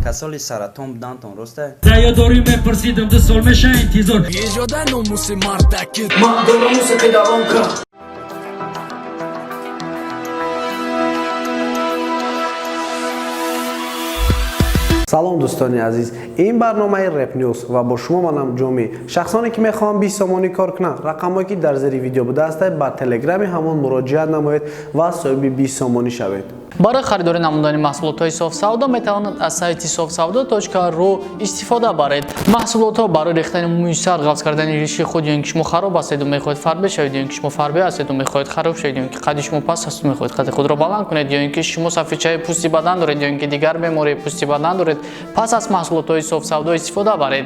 Касоли саратон будантон, роста? Заёдорӣ мепурсидам, 2 сол меша интизор. Ежода номуси мардаки. Салом, дӯстони азиз, ин барномаи Реп Нюс ва бо шумо манам, Ҷомӣ. Шахсоне ки мехоҳанд 20 сомонӣ кор кунанд, рақамҳое ки дар зери видео будаастад, ба телеграми ҳамон муроҷиат намоед ва соҳиби 20 сомонӣ шавед. Барои харидорӣ намудани маҳсулотҳои Софсавдо метавонад аз сайти sofsavdo.ru истифода баред. Маҳсулотҳо барои рехтани мӯи сар, ғафз кардани риши худ, ё ин ки шумо хароб ҳастеду мехоҳед фарбе шавед, ё ин ки шумо фарбе ҳастеду мехоҳед хароб шавед, ё ин ки қадди шумо паст асту мехоҳед қадди худро баланд кунед, ё ин ки шумо сафедчаи пӯсти бадан доред, ё ин ки дигар бемории пӯсти бадан доред, пас аз маҳсулотҳои Софсавдо истифода баред.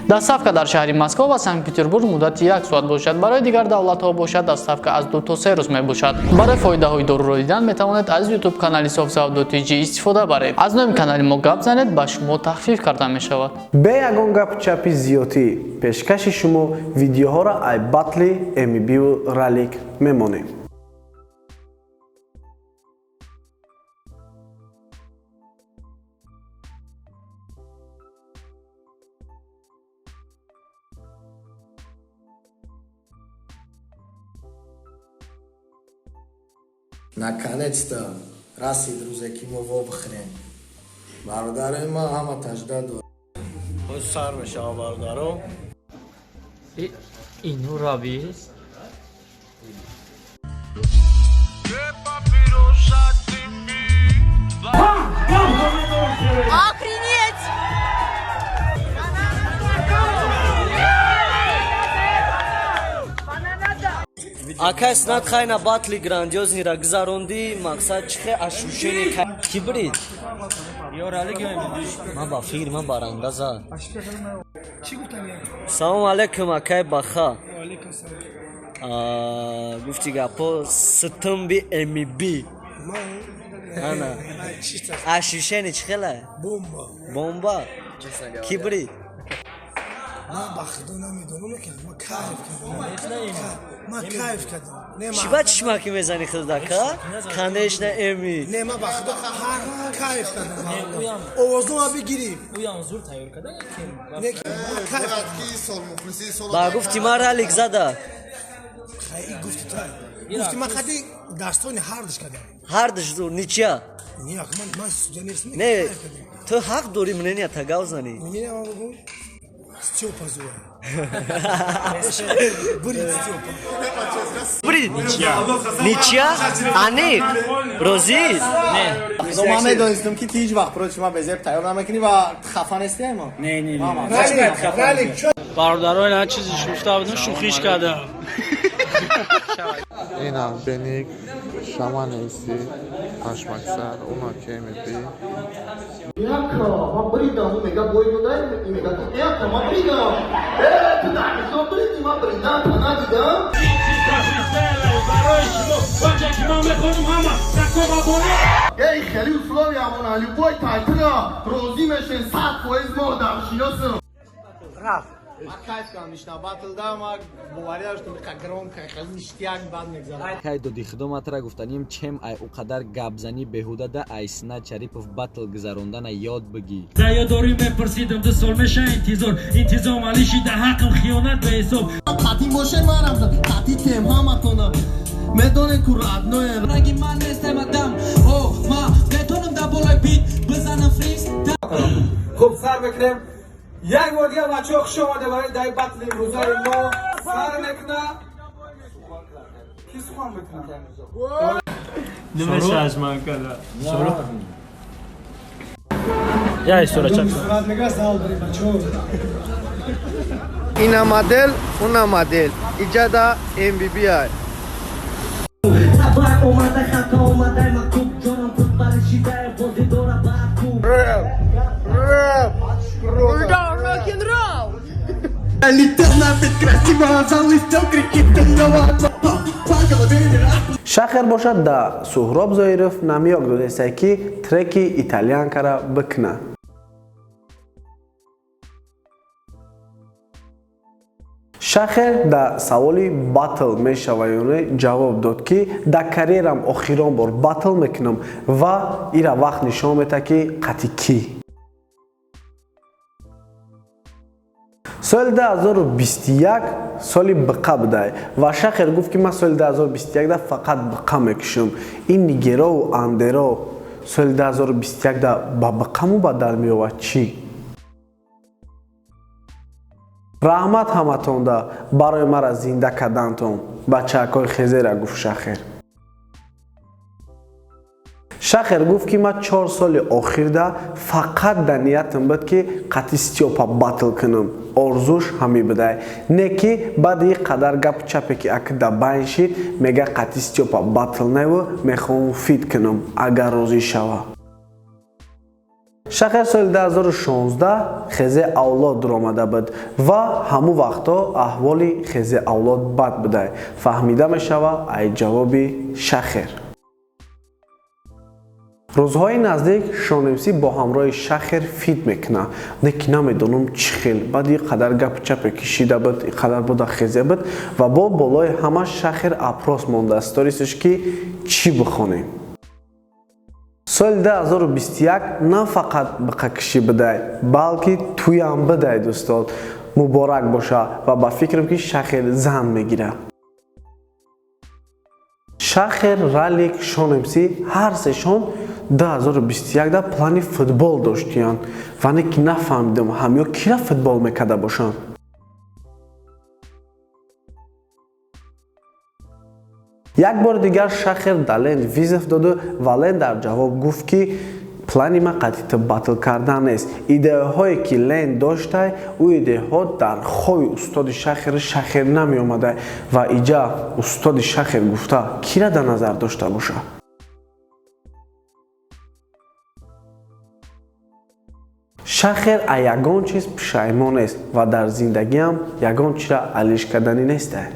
Доставка дар шаҳри Москва ва Санкт Петербург муддати як соат бошад. Барои дигар давлатҳо бошад, доставка аз 2 то 3 рӯз мебошад. Барои фоидаҳои доруро дидан метавонед аз YouTube канали Софсавдо TG истифода баред. Аз номи канали мо гап занед, ба шумо тахфиф карда мешавад. Бе ягон гапу чапи зиёдтӣ, пешкаши шумо видеоҳоро ай батли Эмибию Ралик мемонем. Наконец-то расид рӯзе, ки мо вобихӯрем. Бародарои ман ҳама тажда дор. Сар мешава, бародаро. Ину равис. Охренеть! Акай Снат, хайна батли грандиозный ра гузарондӣ, мақсад чихе ощущение, ки брид? Ман ба фикр, ман баранда зад. Салому алейкум, акай Баха. Гуфти гапо, ситумби мб ана ощущение чихела? Бомба. Ки брид? Ман ба худо намедонам, ки ман кайф кардам, ман кайф кардам. Чӣ ба чишмаки мезани худдака? Конечно, эми. Не, ман ба худо ҳар кайф кардам, овознома бигирӣ. Кайф. Ба гуфти ман ралик зада. Гуфти ту, гуфти ман қади дастони ҳардуш кардам. Ҳардуш зур, ничья. Не, ман судя нестам. Не, ту ҳақ дорӣ мнения та гав занӣ. Стёпа зура. Бурид Стёпа. Бурид. Ничья? Аниқ. Розӣ? Не. Ман медонистам, ки ту ҳеҷ вақт против ман безеб тайёр намекунӣ ва хафа нестӣ мо. Не, не, не. Бародаро, ина чизи гуфта будам, шӯхиш кардам. Ина Беник, Шаман Эйси, Пашмаксар, Уна КМП. Яка, ман бридам, мега бой додай, мега яка, ман бридам. Э, ту дар ҳисоб бриди, ман бридам, та надидам. Барои шумо бача ки ман мехонам ҳама такоба бола. Эй, хеле условия мона, любой тайтла розӣ мешен, 100% мо одамшиносам. Рафт. Ман кайф кардам нишна батлда, ман боварӣ доштам, ка громко, хеле ништяк бад мегзарад. Кай доди хидоматра гуфтаним, чем ай уқадар гапзанӣ беҳуда да ай Снат Шарипов батл гузарондана ёд бигӣ. Заёдорӣ мепурсидам, 2 сол меша интизор, интизом алиши да ҳаққам хиёнат ба ҳисоб. Қатӣ боше, манам қатӣ тем ҳаматона. Медонем ку родное. Ранги ман нестем адам. О, ма метонам дар болои бит бизанам фриз. Хуб, сар мекунем. Як бор дигар, бачаҳо, хуш омаде барои даи батли имрӯзаи мо. Сар мекуна. Ки сухан мекуна? Немешаш ман када. Я истора чак. Сурат мега зал бри, бачаҳо. Ина модел, уна модел. Иҷада MBBI. Давай омада хато омадай ма куб ҷонам футбали шидай бозӣ дора баъд куб. Рэп, рэп. Рок-н-ролл! Летел на бит красиво, залетел крики. Шахер бошад, да Суҳроб Зоиров намёк додеста, ки треки итальянкара бикуна. Шахер дар саволи батл мешава ё не ҷавоб дод, ки дар карьерам охирон бор батл мекунам ва ира вақт нишон медиҳад, ки қатъи кӣ. Соли 2021 соли биқа будай ва Шахер гуфт, ки ман соли 2021 да фақат биқа мекушам. Ин нигерову андеро соли 2021 да ба биқа мубаддал меёбад чӣ? Раҳмат ҳаматонда барои мара зинда кардантон, бачаакҳои хезера, гуфт Шахер. Шахер гуфт, ки ман 4 соли охирда фақат дар ниятам буд, ки қатъи Стёпа батл кунам, орзуш ҳамин будай, не ки баъди ин қадар гапу чапе, ки аки да байн шид, мега қатъи Стёпа батл неву мехоҳам фит кунам, агар розӣ шава. Шахер соли 2016 Хезе Авлод дуромада буд ва ҳамун вақтҳо аҳволи Хезе Авлод бад будай, фаҳмида мешава ай ҷавоби Шахер. Рӯзҳои наздик Шонмс бо ҳамроҳи Шахер фит мекунад, не ки намедонам чӣ хел баъди ин қадар гапу чапе кишида буд, ин қадар буда хезе буд ва бо болои ҳама Шахер опрос монда сторисш, ки чӣ бихонем. Соли 2021 на фақат биқакишӣ будай, балки тӯям будай. Дӯстон, муборак боша ва ба фикрам, ки Шахер зан мегирад. Шахер, Ралик, Шонмс ҳар сешон 2021 да плани футбол доштиянд ва не ки нафаҳмидам, ҳамё кира футбол мекарда бошанд. Як бори дигар Шахер да Лен вызов доду ва Лен дар ҷавоб гуфт, ки плани ман қатъи ту батл кардан нест. Идеяҳое, ки Лен доштай, ӯ идеяҳо дар хови устоди Шахери Шахер намеомада ва иҷа устоди Шахер гуфта кира дар назар дошта бошад. Шахер а ягон чиз пушаймон нест ва дар зиндагиам ягон чизра алиш карданӣ нестай.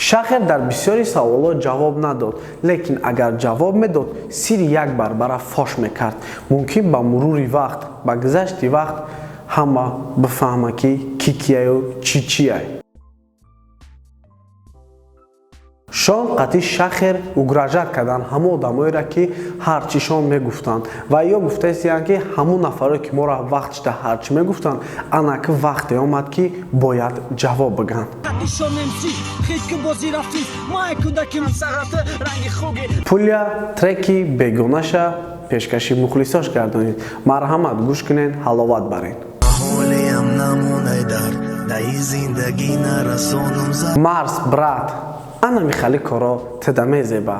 Шахер дар бисёри саволҳо ҷавоб надод, лекин агар ҷавоб медод, сирри як барбара фош мекард. Мумкин, ба мурури вақт, ба гузашти вақт ҳама бифаҳма, ки кӣ кияю чӣ чияй. Шон қатъи Шахер угрожать карданд ҳамон одамоеро, ки ҳарчишон мегуфтанд, ва ё гуфтаистиянд, ки ҳамон нафаре, ки моро вақт шида ҳарчи мегуфтанд, анаки вақте омад, ки бояд ҷавоб бигӯянд. Пулия треки бегонаша пешкаши мухлисош гардонид. Марҳамат, гӯш кунен, ҳаловат барен. Марс, брат, ана михали коро теда мезеба.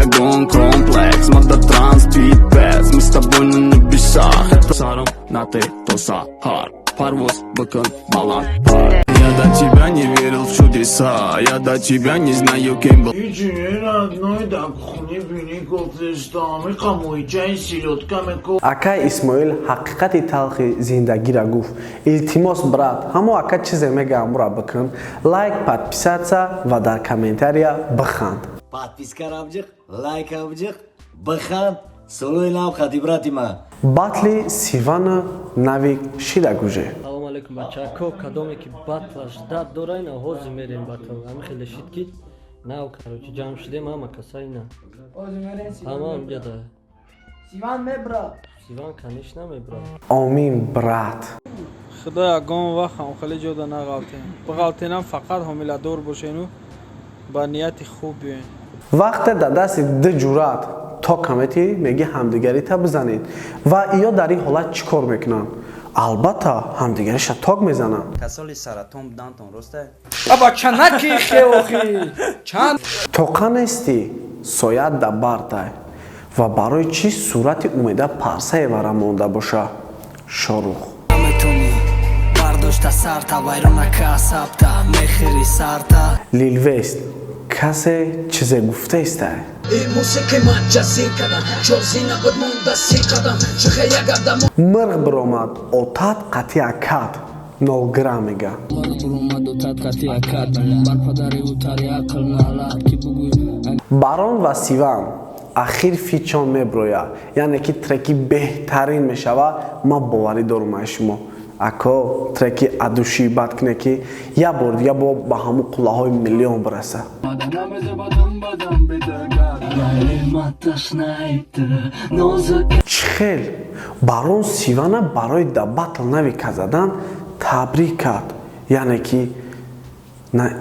Ягон комплекс, мототранс, пипец. Мы с тобой на небесах. Это саром на ты, то сахар. Парвоз, быкон, балан. Я до тебя не верил в чудеса. Я до тебя не знаю, кем был. Акай Исмоил ҳақиқати талхи зиндагиро гуфт. Илтимос, брат, ҳамо ака чизе мега, амура бикун. Лайк, подписаться ва дар комментария биханд. Подписка равҷиқ, лайк равҷиқ, биханд. Солои нав қади, брати ман. Батли Сивана Навик шида гуже. Салом алейкум, бачако, кадоме ки батлаш дад дора, ина ҳозир мерем батл. Ҳами хеле шид, ки нав, короче, ҷамъ шудем ҳама каса, ина ҳама ҷада. Сиван мебра. Сиван, конечно, мебра. Омин, брат. Худо ягон вақт ҳам хеле ҷода нағалтем, биғалтенам, фақат ҳомиладор бошену ба нияти хуб биёен. Вақте дар дасти ду ҷуръат то камети меги ҳамдигарита бизанед ва иё дар ин ҳолат чӣ кор мекунанд? Албатта, ҳамдигариша ток мезананд. Касоли саратон будантон, роста? Аба чанаки хеохи чанд. Тоқа нестӣ, соят да бартай ва барои чӣ сурати Умеда Парсаевара монда боша, Шорух. Бардошта сарта, вайронака асабта, мехӯри сарта. Лилвест касе чизе гуфтаистай? Мирғ биромад, отат қатъи акат нол грамм мега. Барон ва Сиван Ахир фичон меброя, яъне ки треки беҳтарин мешава. Ман боварӣ дорум ай шумо, ако, треки адуши бад куне, ки як бор дига бо ба ҳамун қуллаҳои миллион бираса. Чӣ хел Барон Сивана барои да батл навика задан табрик кард, яъне ки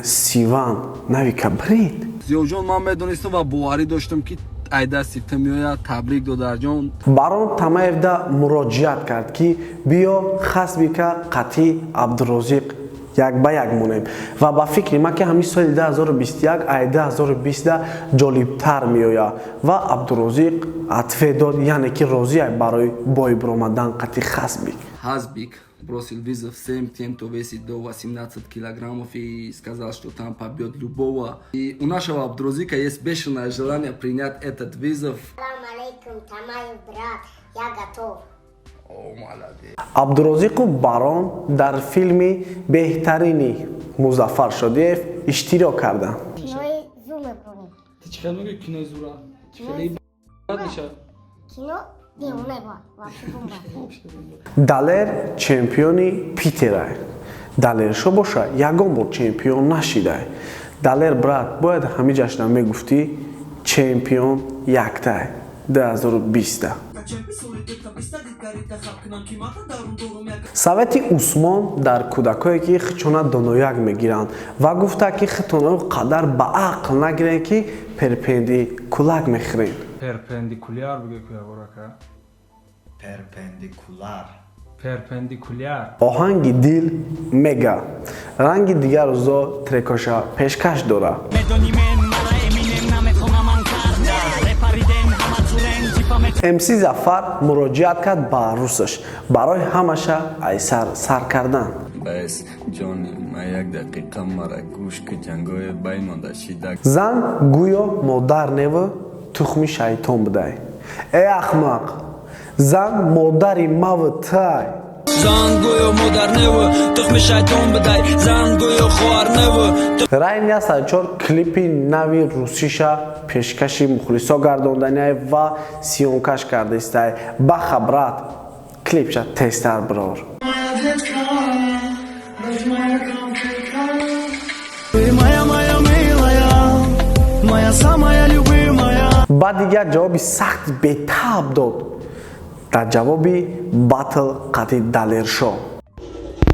Сиван навика брид. Зиёҷон, ман медонистам ва боварӣ доштам, ки ай дасти ту меояд. Табрик, додарҷон. Барон Тамаевда муроҷиат кард, ки биё, Хасбика қатъи Абдурозиқ як ба як монем. Ва ба фикри ман, ки ҳамин соли 2021 ай 2020 ҷолибтар меояд. Ва Абдурозиқ ответ дод, яъне ки розия барои бой биромадан қатъи Хасбик. Хасбик бросил вызов всем тем, кто весит до 18 килограммов, и сказал, что там побьет любого. И у нашего Абдурозика есть бешеное желание принять этот вызов. Салам алейкум, Тамаев, брат, я готов. О, молодец. Абдурозиқу Барон дар филми беҳтарини Музаффар Шодиев иштирок карданд. Кинои зу мебурем. Ти чӣ хел мегӯӣ кинои зура? Чӣ хеле бад мешавад? Кино девона ба, вообще бомба. Далер чемпиони Питерай. Далершо боша, ягон бор чемпион нашидай. Далер, брат, бояд ҳамин ҷашна мегуфтӣ: чемпион яктай 2020. Совети Усмон дар кӯдакое, ки хичона донояк мегиранд, ва гуфта, ки хитоно қадар ба ақл нагиред, ки перпендикулак мехӯред. Перпендикуляр буге куяборака. Перпендикуляр. Перпендикуляр. Оҳанги дил мега ранги дигар рӯзо трекоша пешкаш дора. МС Зафар муроҷиат кард ба арӯсаш барои ҳамаша айсар сар кардан. Бас, ҷони ма, як дақиқа мара гӯш ки, ҷангои баймонда шида. Зан гӯё модар неву тухми шайтон будай. Э, ахмақ, зан модари маву тай. Зан гӯё модар неву тухми шайтон будай, зан гӯё хоҳар неву. Райн 104 клипи нави русиша пешкаши мухлисо гардонданиай ва съёмкаш кардаистай. Баха, брат, клипша тезтар бирор. Моя, моя милая, моя самая любимая. Баъд дигар ҷавоби сахти бетаб дод дар ҷавоби батл қатъи Далершо.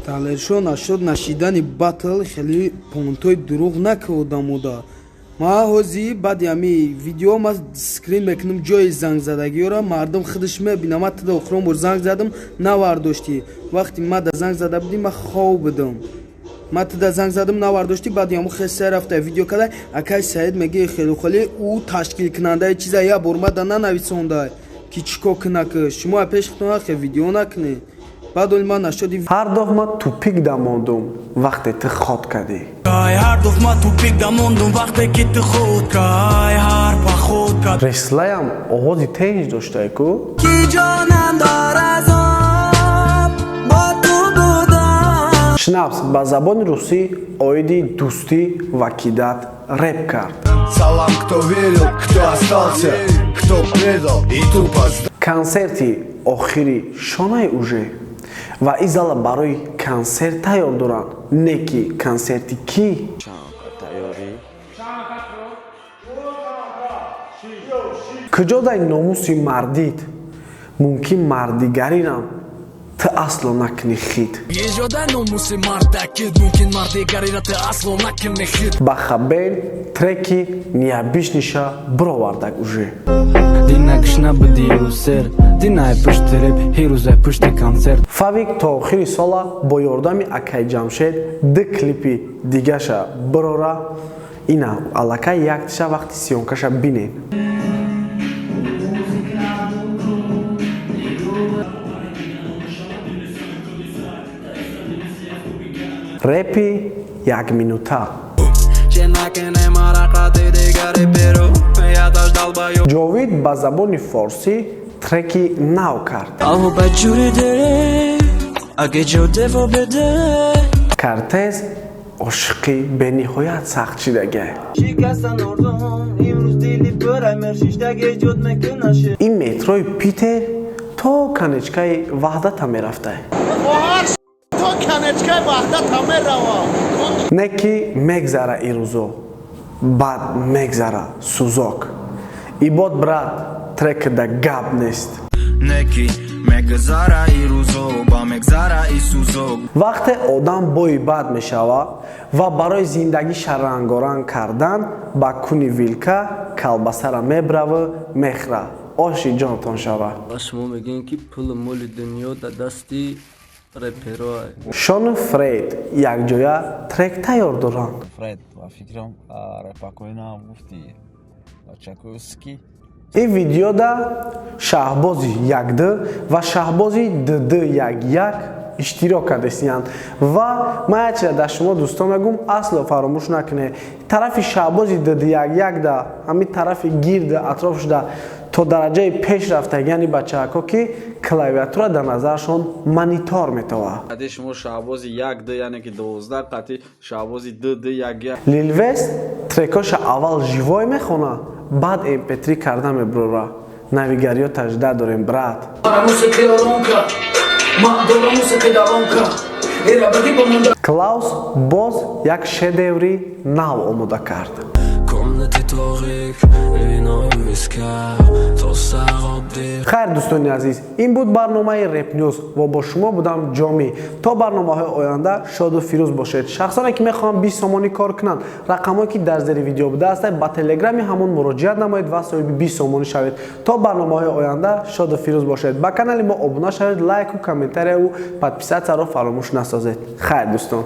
Далершо, нашуд нашидани батл хеле понтои дурӯғ накардаmoда. Ма ҳози баъди ҳами видео ма скрин мекунам ҷои зангзадагиёра, мардум худаш мебина. Ма туда охирон бор занг задам, навардоштӣ. Вақти ма да занг зада будӣ, ма хов будам. Ма туда занг задам, навардоштӣ. Баъди ҳаму хеса рафта видео када. Акай Саид меги, хелу хеле ӯ ташкилкунандаи чиза як бор ма да нанависондай, ки чӣ кор куна, ки шумо пеш худтон хе видео накунед. Баъд оли ман нашуди. Ҳар дафъ ман тупик дамондум, вақте ту ход кардӣ. Ҳар дафъ ман тупик дамондум, вақте ки ту худ кай ҳар поход кад. Реслаям овози тенҷ доштае ку. Ки ҷонам дар азоб бо ту будам. Шнапс ба забони русӣ оиди дӯстӣ ва кидат реп кард. Салам, кто верил, кто остался, кто предал и тупо. Консерти охири шонаи уже ва ин зала барои консерт тайёр доранд, не ки консерти кӣ. Куҷо дай номуси мардит? Мумкин мардигарирам ту асло накунӣ хит. Еҷода номуси мардакит, мумкин мардигарира ту асло накунӣ хит. Ба хабен треки необычныйша бировардак уже. Динакш набуди сер, динай пушти реп, ҳирӯзай пушти консерт. Фавик то охири сола бо ёрдами акай Ҷамшед ду клипи дигаша бирора. Ина аллакай яктиша вақти съёмкаша бинед. Репи якминута. Ҷовид ба забони форсӣ треки нав кард. Картез Ошиқӣ бениҳоят сахт шидагиа. Шикастан орзуҳом имрӯз, дили пурай мершиштаг эҷод мекунаши. Ин метрои Питер то конечкаи Ваҳдата мерафта. То конечкаи Ваҳдата мерава. Не ки мегзара ирӯзо, баъд мегзара сӯзок. Ибод, брат, трекда гап нест. Неки мегзара ирӯзо, ба мегзара исӯзо. Вақте одам бои бад мешава ва барои зиндагиша рангоранг кардан ба куни вилка колбасара мебраву мехӯра, оши ҷонтон шава. Ва шумо мегӯем, ки пулу моли дунё дар дасти репероа. Шону Фред якҷоя трек тайёр доранд. Фред, ба фикрам, репакоинам гуфти бачакоски. Ин видеода Шаҳбози 1Д ва Шаҳбози ДД 11 иштирок кардесиянд. Ва ман як чиза дар шумо, дӯстон, мегӯм: асло фаромӯш накунед, тарафи Шаҳбози ДД 11 да ҳамин тарафи гирди атроф шуда то дараҷаи пеш рафтагияни бачаҳако, ки клавиатура дар назарашон монитор метавад. Қати шумо Шаҳбози 1Д, яъне ки 12, қати Шаҳбози ДД 11. Лилвест трекоша аввал живой мехона, баъд mp3 карда мебурора. Навигариё таҷда дорем, брат. Ман дорам мусиқи давонка. Клаус боз як шедеври нав омода кард. Комнати торик, вино, виска, то сароб дир. Хайр, дӯстони азиз, ин буд барномаи Репнюз ва бо шумо будам Ҷомӣ. То барномаҳои оянда шоду фирӯз бошед. Шахсоне ки мехоҳанд 20 сомонӣ кор кунанд, рақамҳое ки дар зери видео буда ҳастанд, ба телеграми ҳамон муроҷиат намоед ва соҳиби 20 сомонӣ шавед. То барномаҳои оянда шоду фирӯз бошед. Ба канали мо обуна шавед, лайку, комментарияву подписатсияро фаромӯш насозед. Хайр, дӯстон.